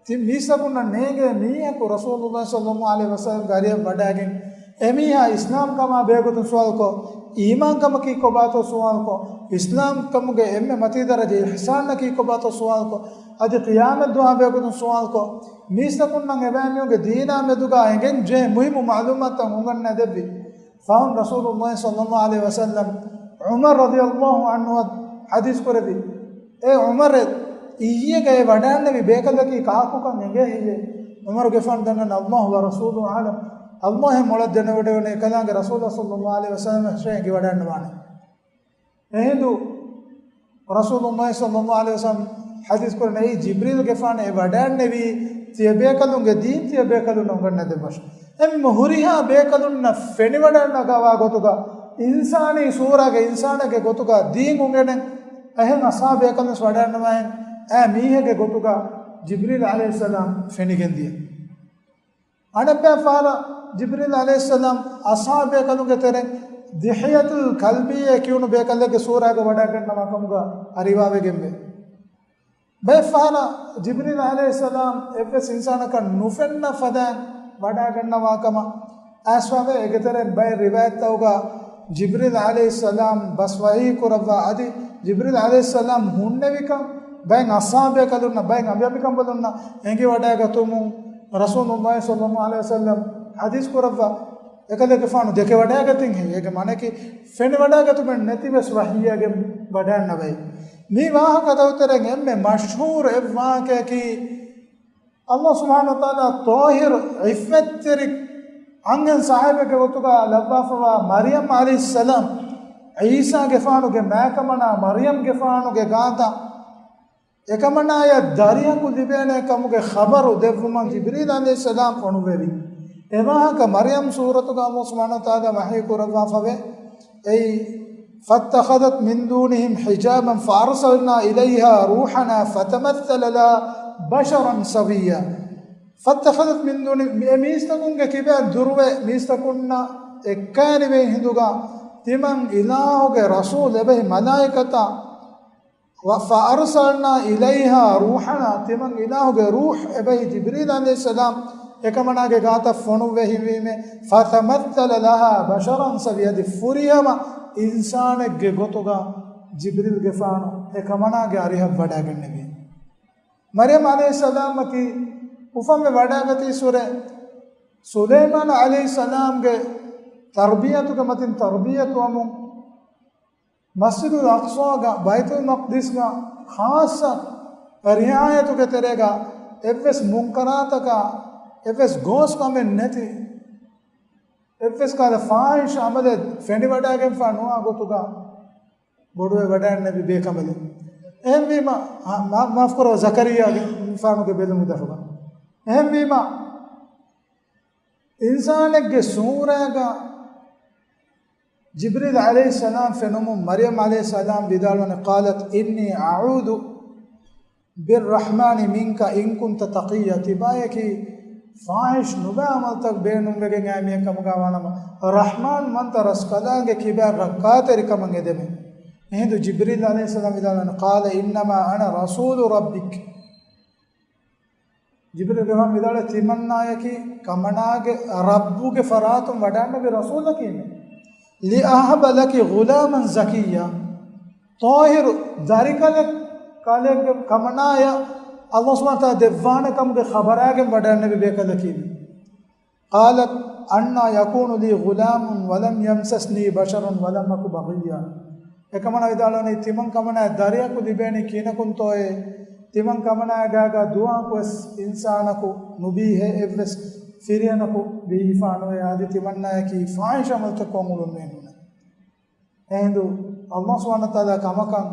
ތި މީސްތަކުންނަށް ނޭނގޭ މީހަކު ރަސޫލުﷲ ޞައްލައްލާހު ޢަލައިހި ވަސައްލަމްގެ އަރިހަށް ވަޑައިގެން، އެމީހާ އިސްލާމްކަމާ ބެހޭގޮތުން ސުވާލުކޮށް، އީމާންކަމަކީ ކޮބާތޯ ސުވާލުކޮށް، އިސްލާމްކަމުގެ އެންމެ މަތީ ދަރަޖަ އިޙްސާނަކީ ކޮބާތޯ ސުވާލުކޮށް، އަދި ޤިޔާމަތްދުވާ ބެހޭގޮތުން ސުވާލުކޮށް، މީސްތަކުންނަށް އެބައިމީހުންގެ ދީނާ މެދުގަ އެނގެން ޖެހޭ މުހިއްމު މަޢުލޫމާތުތައް އުނގަންނަދެއްވި. ފަހުން ރަސޫލުﷲ ޞައްލައްލާހު ޢަލައިހި ވަސައްލަމް ޢުމަރު ރަޟިޔައްލާހު ޢަންހުއަށް ޙަދީޘް ކުރެއްވި، އޭ ޢުމަރޭ، އިއްޔެގަ އެ ވަޑައިގެންނެވި ބޭކަލަކީ ކާކުކަން އެނގޭ ހެއްޔޭ؟ ޢުމަރުގެފާނު ދަންނަވަން، اللَّهُ وَرَسُولُهُ أَعْلَمُ، ﷲ އެ މޮޅަށް ދެނެވޮޑިވަނީ އެކަލާނގެ ރަސޫލާ ޞައްލައްލާހު ޢަލައިހި ވަސައްލަމަށޭ އެނގިވަޑައިގަންނަވާނެ. އެހިނދު ރަސޫލުﷲ ޞައްލައްލާހު ޢަލައިހި ވަސައްލަމް ޙަދީޘް ކުރަނީ އެއީ ޖިބްރީލްގެފާނު އެ ވަޑައިގެންނެވީ ތިޔަބޭކަލުންގެ ދީން ތިޔަބޭކަލުންނަށް އުނގަންނަދެއްވަށް. އެންމެ ހުރިހާ ބޭކަލުންނަށް ފެނިވަޑައިގަންނަވާ ގޮތުގަ އިންސާނީ ސޫރާގެ އިންސާނެއްގެ ގޮތުގަ ދީން އުނގެނެން އެހެން އަސްޙާބު ބޭކަލުން ވެސް ވަޑައިގަންނަވައި އައި މީހެއްގެ ގޮތުގަ ޖިބްރީލް ޢަލައިހިއްސަލާމް ފެނިގެންދިޔަ. އަނެއްބައި ފަހަރަށް ޖިބްރީލް ޢަލައިހިއްސަލާމް އަޞްޙާބު ބޭކަލުންގެ ތެރެއިން ދިޙްޔަތުލް ކަލްބީއޭ ކިޔުނު ބޭކަލެއްގެ ސޫރާގަ ވަޑައިގަންނަވާ ކަމުގަ ރިވާވެގެންވޭ. ބައެއް ފަހަރަށް ޖިބްރީލް ޢަލައިހިއްސަލާމް އެއްވެސް އިންސާނަކަށް ނުފެންނަ ފަދައިން ވަޑައިގަންނަވާ ކަމަށް އައިސްފަވޭ. އޭގެ ތެރެއިން ބައެއް ރިވާޔަތްތަކުގަ ޖިބްރީލް ޢަލައިހިއްސަލާމް ބަސް ވަޙީ ކުރައްވާ އަދި ޖިބްރީލް ޢަލައިހިއްސަލާމް ހުންނެވިކަން ބައެއް އަޞްޙާބު ބޭކަލުންނަށް ބައެއް އަނބިއަނބިކަނބަލުންނަށް އެނގިވަޑައިގަތުމުން ރަސޫލުﷲ ޞައްލައްލާހު ޢަލައިހި ވަސައްލަމް ޙަދީޘް ކުރައްވާ، އެކަލޭގެފާނު ދެކެވަޑައިގަތިން ހެއްޔޭ؟ އޭގެ މާނައަކީ ފެނިވަޑައިގަތުމެއް ނެތިވެސް ވަޙީއެއް ވަޑައިގަންނަވައި. މި ވާހަކަ ދައުތެރެން އެންމެ މަޝްހޫރު އެއް ވާހަކައަކީ، ﷲ ސުބްޙާނަހޫ ވަތަޢާލާ ޠާހިރު ޢިއްފަތްތެރި އަންހެން ޞާޙިބެއްގެ ގޮތުގަ ލައްވާފަވާ މަރްޔަމް ޢަލައިހިއްސަލާމް، ޢީސާގެފާނުގެ މާތްކަމަނާ މަރްޔަމްގެފާނުގެ ގާތަށް އެކަމަނާޔަށް ދަރިއަކު ލިބޭނެ ކަމުގެ ޚަބަރު ދެއްވުމަށް ޖިބްރީލް ޢަލައިހިއްސަލާމް ފޮނުއްވެވި. އެވާހަކަ މަރްޔަމް ސޫރަތުގަ ﷲ ސުބްޙާނަހޫ ވަތަޢާލާ ވަޙީ ކުރައްވާފަވޭ. އެއީ، فَاتَّخَذَتْ مِنْ دُونِهِمْ حِجَابًا فَأَرْسَلْنَا إِلَيْهَا رُوحَنَا فَتَمَثَّلَ لَهَا بَشَرًا سَوِيًّا. فَاتَّخَذَتْ مِنْ دُونِهِمْ، އެ މީސްތަކުންގެ ކިބައިން ދުރުވެ، މީސްތަކުންނަށް އެއްކައިރިވި ހިނދުގަ ތިމަން އިލާހުގެ ރަސޫލް އެބަހި މަލާއިކަތާ، ފަ-، فَأَرْسَلْنَا إِلَيْهَا رُوحَنَا، ތިމަން އިލާހުގެ ރޫޙް އެބަހި ޖިބްރީލް ޢަލައިހިއްސަލާމް އެކަމަނާގެ ގާތަށް ފޮނުއްވެ ހިންވީމޭ، فَتَمَثَّلَ لَهَا بَشَرًا سَوِيًّا، އަދި ފުރިހަމަ އިންސާނެއްގެ ގޮތުގަ ޖިބްރީލްގެފާނު އެކަމަނާގެ އަރިހަށް ވަޑައިގެންނެވި. މަރްޔަމް ޢަލައިހިއްސަލާމަކީ އުފަންވެ ވަޑައިގަތީ ސުރެ ސުލައިމާނު ޢަލައިހިއްސަލާމްގެ ތަރްބިޔަތުގެ މަތިން ތަރްބިޔަތުވަމުން، މަސްޖިދުލް އަޤްޞާގަ، ބައިތުލް މަޤްދިސްގަ ޚާއްޞަ ރިޢާޔަތުގެ ތެރޭގަ އެއްވެސް މުންކަރާތަކާ އެއްވެސް ގޯސް ކަމެއް ނެތި، އެއްވެސް ކަހަލަ ފާޙިޝް ޢަމަލެއް ފެނިވަޑައިގެންފާ ނުވާ ގޮތުގަ ބޮޑުވެ ވަޑައިންނެވި ބޭކަނބަލެއް. އެހެންވީމަ، މާ-، މާފުކުރަ ޒަކަރިއްޔާގެފާނުގެ ބެލުމުގެ ދަށުގަ. އެހެންވީމަ، އިންސާނެއްގެ ސޫރައިގަ ޖިބްރީލް ޢަލައިހިއްސަލާމް ފެނުމުން މަރްޔަމް ޢަލައިހިއްސަލާމް ވިދާޅުވަނީ، قالت إني أعوذ بالرحمن منك إن كنت تقيا. ތިބާޔަކީ ފާޙިޝް ނުބައި ޢަމަލުތައް ބޭނުންވެގެން އައި މީހެއް ކަމުގަ ވާނަމަ، ރަޙްމާން ވަންތަ ރަސްކަލާނގެ ކިބައިން ރައްކާތެރިކަމަށް އެދެމެ. އެހިނދު ޖިބްރީލް ޢަލައިހިއްސަލާމް ވިދާޅުވަނީ، قال إنما أنا رسول ربك. ޖިބްރީލް ގެފާނު ވިދާޅުވީ، ތިމަންނާޔަކީ ކަމަނާގެ ރައްބުގެ ފަރާތުން ވަޑައިންނެވި ރަސޫލަކީމެ. لأهب لك غلاما زكيا. ޠާހިރު ދަރިކަލެއް ކަލެއްގެ ކަމަނާޔަށް ﷲ ސުބްޙާނަހޫ ވަތަޢާލާ ދެއްވާނެ ކަމުގެ ޚަބަރާގެން ވަޑައިންނެވި ބޭކަލަކީމެ. قالت أنى يكون لي غلام ولم يمسسني بشر ولم أك بغيا. އެކަމަނާ ވިދާޅުވަނީ، ތިމަން ކަމަނާ ދަރިއަކު ލިބޭނީ ކިހިނަކުންތޯއޭ؟ ތިމަން ކަމަނާގާގާ ދުވަހަކުވެސް އިންސާނަކު ނުބީހޭ، އެއްވެސް ފިރިހެނަކު ބީހިފާނުވޭ. އަދި ތިމަންނާޔަކީ ފާޙިޝް ޢަމަލުތައް ކޮށް އުޅުނު މީހުންނެއް. އެހިނދު ﷲ ސުބްޙާނަހޫ ވަތަޢާލާ ކަމަކަށް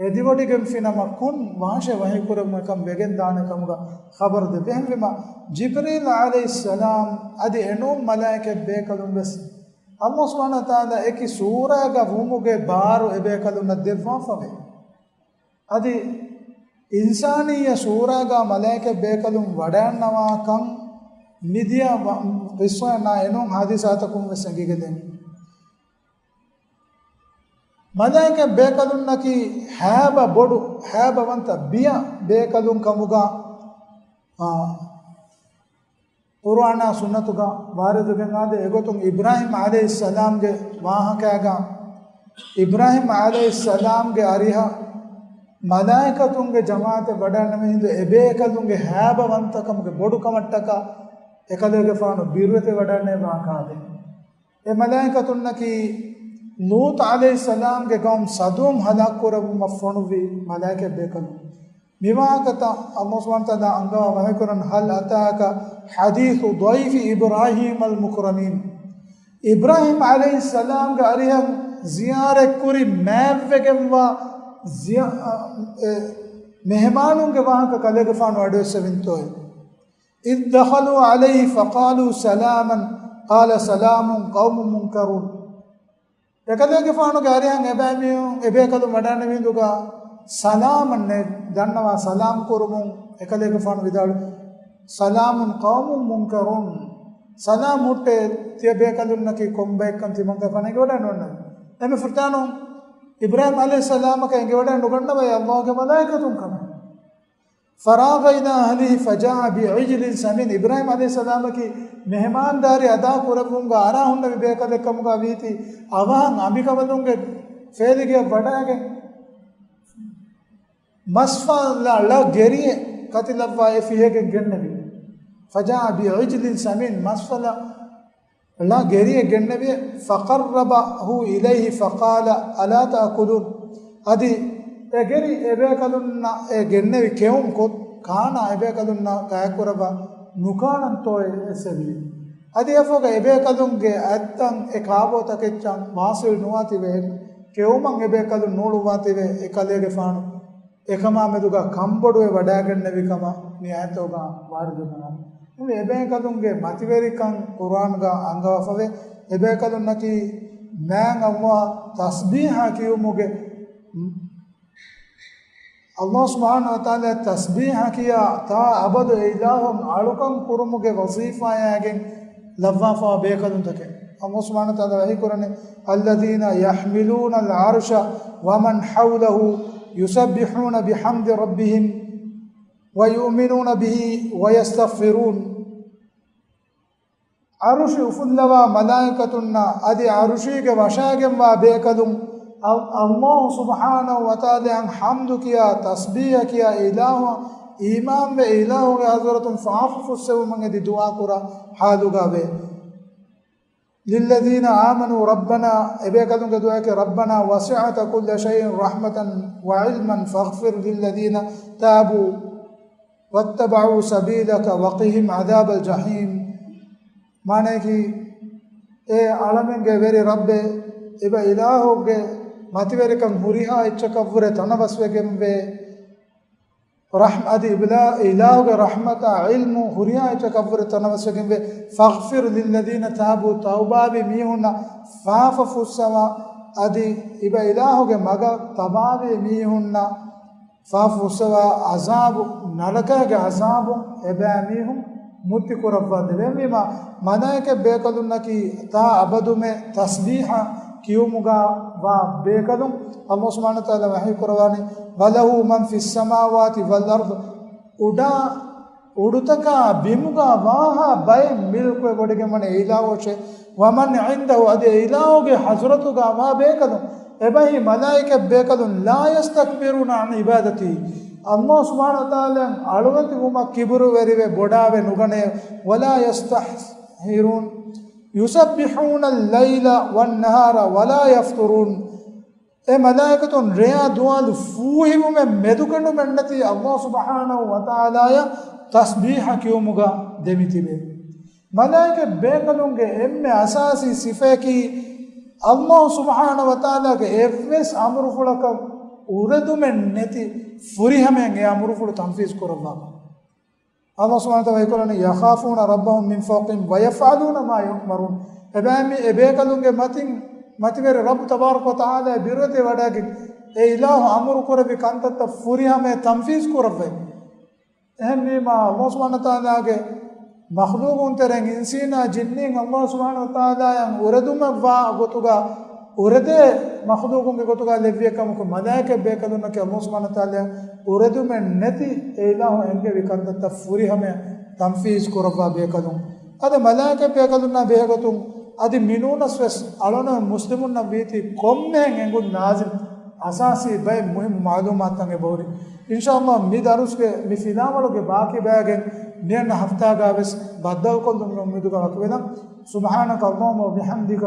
އެދިވޮޑިގެންފިނަމަ ކުން ވާށޭ ވަޙީކުރަމުން އެކަން ވެގެންދާނެ ކަމުގަ ޚަބަރު ދެއްވި. އެހެންވީމަ، ޖިބްރީލް ޢަލައިހިއްސަލާމް އަދި އެނޫން މަލާއިކަތް ބޭކަލުން ވެސް ﷲ ސުބްޙާނަހޫ ވަތަޢާލާ އެކި ސޫރައިގަ ވުމުގެ ބާރު އެބޭކަލުންނަށް ދެއްވާފަވޭ. އަދި އިންސާނިއްޔަ ސޫރައިގަ މަލާއިކަތް ބޭކަލުން ވަޑައިންނަވާކަން މިދިޔަ ވަ-، ޤިއްޞާއިން އެނޫން ޙާދިސާތަކުން ވެސް އެނގިގެންދޭނެ. މަލާއިކަތް ބޭކަލުންނަކީ ހައިބަ ބޮޑު، ހައިބަވަންތަ ބިޔަ ބޭކަލުން ކަމުގަ، އާ، ޤުރުއާނާ ސުންނަތުގަ ވާރިދުވެގެން އާދޭ. އެގޮތުން އިބްރާހީމް ޢަލައިހިއްސަލާމްގެ ވާހަކައިގަ، އިބްރާހީމް ޢަލައިހިއްސަލާމްގެ އަރިހަށް މަލާއިކަތުންގެ ޖަމާޢަތެއް ވަޑައިންނެވި ހިނދު އެބޭކަލުންގެ ހައިބަވަންތަކަމުގެ ބޮޑުކަމަށްޓަކާ އެކަލޭގެފާނު ބިރުވެތި ވަޑައިންނެވި ވާހަކަ އާދޭ. އެ މަލާއިކަތުންނަކީ ލޫޠު ޢަލައިހިއްސަލާމްގެ ޤައުމު ސަދޫމް ހަލާކުކުރެއްވުމަށް ފޮނުއްވި މަލާއިކަތް ބޭކަލުން. މިވާހަކަތައް ﷲ ސުބްޙާނަހޫ ވަތަޢާލާ އަންގަވާ ވަޙީކުރަން، هل أتاك حديث ضيف إبراهيم المكرمين. އިބްރާހީމް ޢަލައިހިއްސަލާމްގެ އަރިހަށް ޒިޔާރަތްކުރި މާތްވެގެންވާ ޒިޔާ-، އެ، މެހެމާނުންގެ ވާހަކަ ކަލޭގެފާނު އަޑުއެއްސެވިންތޯއޭ؟ إذ دخلوا عليه فقالوا سلاما قال سلام قوم منكرون. އެކަލޭގެފާނުގެ އަރިހަށް އެބައިމީހުން އެބޭކަލުން ވަޑައިންނެވި ހިނދުގަ ސަލާމަށް ނޭ ދަންނަވާ ސަލާމް ކުރުމުން އެކަލޭގެފާނު ވިދާޅު، سلام قوم منكرون. ސަލާމް ހުއްޓޭ ތިޔަބޭކަލުންނަކީ ކޮންބައެއްކަން ތިމަންކަފާނަށް އެނގިވަޑައިނުވަންނަ. އެންމެ ފުރަތަމަ އިބްރާހީމް ޢަލައިހިއްސަލާމަކަށް އެނގިވަޑައިނުގަންނަވައި ﷲގެ މަލާއިކަތުން ކަމެއް. فراغ إلى أهله فجاء بعجل سمين. އިބްރާހީމް ޢަލައިހިއްސަލާމަކީ މެހެމާންދާރީ އަދާ ކުރެއްވުމުގަ އަރާ ހުންނެވި ބޭކަލެއް ކަމުގަ ވީތީ، އަވަހަށް އަނބިކަނބަލުންގެ ފޭލިގެއަށް ވަޑައިގެން މަސްފަލަ ޅަ ގެރިއެއް ކަތިލައްވާ އެ ފިހެގެން ގެންނެވި. فجاء بعجل سمين، މަސްފަލަ ޅަ ގެރިއެއް ގެންނެވި، فقربه إليه فقال ألا تأكلون. އަދި އެ ގެރި އެބޭކަލުންނަށް އެ ގެންނެވި ކެއުން ކޮށް، ކާނާ އެބޭކަލުންނަށް ގާތްކުރައްވާ ނުކާނަންތޯއޭ އެއްސެވި. އަދި އެފޮގަ އެބޭކަލުންގެ އަތްތަން އެ ކާބޯތަކެއްޗަށް ވާސިލް ނުވާތީވެ، ކެއުމަށް އެބޭކަލުން ނޫޅުއްވާތީވެ، އެ ކަލޭގެފާނު އެކަމާ މެދުގަ ކަންބޮޑުވެ ވަޑައިގެންނެވި ކަމަށް މި އާޔަތުގަ ވާރިދުވެގެން އާން. އެ ބޭކަލުންގެ މަތިވެރިކަން ޤުރުއާންގަ އަންގަވާފަވޭ. އެ ބޭކަލުންނަކީ މާތް ﷲ ތަސްބީޙަ ކިޔުމުގެ، ﷲ ސުބްޙާނަހޫ ވަތަޢާލާ ތަސްބީޙަ ކިޔާ ތާ އަބަދު އެ އިލާހުން އަޅުކަން ކުރުމުގެ ވަޒީފާއާގެން ލައްވާފަވާ ބޭކަލުންތަކެއް. ﷲ ސުބްޙާނަހޫ ވަތަޢާލާ ވަޙީކުރަނީ، الذين يحملون العرش ومن حوله يسبحون بحمد ربهم ويؤمنون به ويستغفرون. ޢަރުޝި އުފުއްލަވާ މަލާއިކަތުންނާ އަދި ޢަރުޝީގެ ވަށާގެންވާ ބޭކަލުން އަ-، ﷲ ސުބްޙާނަހޫ ވަތަޢާލާއަށް ޙަމްދު ކިޔާ، ތަސްބީޙަ ކިޔާ، އިލާހު އީމާންވެ، އިލާހުގެ ޙަޟްރަތުން ފާފަ ފުއްސެވުމަށް އެދި ދުޢާކުރާ ޙާލުގަ ވޭ. للذين آمنوا ربنا، އެބޭކަލުންގެ ދުޢާއެކޭ، ربنا وسعت كل شيء رحمة وعلما فاغفر للذين تابوا واتبعوا سبيلك وقهم عذاب الجحيم. މާނައަކީ، އޭ އަޅަމެންގެ ވެރި ރައްބޭ، އެބަ އިލާހުގެ މަތިވެރިކަން ހުރިހާ އެއްޗަކަށްވުރެ ތަނަވަސްވެގެންވޭ. ރަޙްމް-، އަދި އިބްލާ-، އިލާހުގެ ރަޙްމަތާ ޢިލްމު ހުރިހާ އެއްޗަކަށްވުރެ ތަނަވަސްވެގެންވޭ. فاغفر للذين تابوا، ތައުބާވި މީހުންނަށް ފާފަ ފުއްސަވާ، އަދި އިބަ އިލާހުގެ މަގަށް ތަބާވި މީހުންނަށް ފާފަ ފުއްސަވާ ޢަޒާބު، ނަރަކައިގެ ޢަޒާބުން އެބައިމީހުން މުއްތި ކުރައްވާ ދެވެންވީމާ، މަލާއިކަ ބޭކަލުންނަކީ ތާ އަބަދުމެ ތަސްބީޙަ ކިޔުމުގަ ވާ ބޭކަލުން. ﷲ ސުބްޙާނަހޫ ވަތަޢާލާ ވަޙީ ކުރައްވާނީ، وله من في السماوات والأرض، އުޑާ އުޑުތަކާ ބިމުގަ ވާހާ ބައެއް މިލްކުވެ ވޮޑިގެންވަނީ އެ އިލާހުއަށޭ. ومن عنده، އަދި އެ އިލާހުގެ ޙަޟްރަތުގަ ވާ ބޭކަލުން، އެބަހީ މަލާއިކަ ބޭކަލުން، لا يستكبرون عن عبادته، ﷲ ސުބްޙާނަހޫ ވަތަޢާލާއަށް އަޅުވެތި ވުމަށް ކިބުރުވެރިވެ ބޮޑާވެ ނުގަނޭ. ولا يستكبرون، يسبحون الليل والنهار ولا يفترون. އެ މަލާއިކަތުން ރެޔާ ދުވާލު ފޫހިވުމެއް މެދުކެނޑުމެއްނެތި ﷲ ސުބްޙާނަހޫ ވަތަޢާލާއަށް ތަސްބީޙަ ކިޔުމުގަ ދެމިތިބޭ. މަލާއިކަ ބޭކަލުންގެ އެންމެ އަސާސީ ސިފަޔަކީ، ﷲ ސުބްޙާނަހޫ ވަތަޢާލާގެ އެއްވެސް އަމުރުފުޅަކަށް އުރެދުމެއް ނެތި ފުރިހަމައިން އެ އަމުރުފުޅު ތަންފީޒު ކުރައްވާކަން. ﷲ ސުބްޙާނަހޫ ވަތަޢާލާ އެކުލަނީ، يخافون ربهم من فوقهم ويفعلون ما يؤمرون. އެބައިމީ އެ ބޭކަލުންގެ މަތިން މަތިވެރި ރައްބު ތަބާރަކަ ވަތަޢާލާ ބިރުވެތި ވަޑައިގެން، އެ އިލާހު އަމުރު ކުރެއްވި ކަންތައްތައް ފުރިހަމައަށް ތަންފީޒު ކުރައްވައި. އެހެންވީމާ، ﷲ ސުބްޙާނަހޫ ވަތަޢާލާގެ މަޚްލޫޤުން ތެރެއިން އިންސީނާ ޖިންނީން ﷲ ސުބްޙާނަހޫ ވަތަޢާލާއަށް އުރެދުމެއްވާ ގޮތުގަ، އުރެދޭ މަޚްލޫޤުންގެ ގޮތުގަ ލެއްވިއެއް ކަމަކު، މަލާއިކަ ބޭކަލުންނަކީ ﷲ ސުބްޙާނަހޫ ވަތަޢާލާއަށް އުރެދުމެއް ނެތި އެ އިލާހު އެންގެވި ކަންތައްތައް ފުރިހަމައަށް ތަންފީޒު ކުރައްވާ ބޭކަލުން. އަދި މަލާއިކަ ބޭކަލުންނާ ބެހޭގޮތުން އަދި މިނޫނަސް ވެސް އަޅުން މުސްލިމުންނަށް ވީތީ ކޮންމެހެން އެނގުން ލާޒިމް އަސާސީ ބައެއް މުހިއްމު މަޢުލޫމާތުތައް އެބަހުރި. އިންޝާﷲ މި ދަރުސްގެ މި ފިލާވަޅުގެ ބާކީ ބަޔަކަށް މިއަންނަ ހަފްތާގަ ވެސް ބައްދަލުކޮށްލުމުގެ އުއްމީދުގަ ވަކިވެލަން. سبحانك اللهم وبحمدك،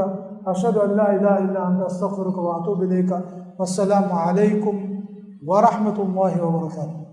أشهد أن لا إله إلا أنت، أستغفرك وأتوب إليك. والسلام عليكم ورحمة الله وبركاته.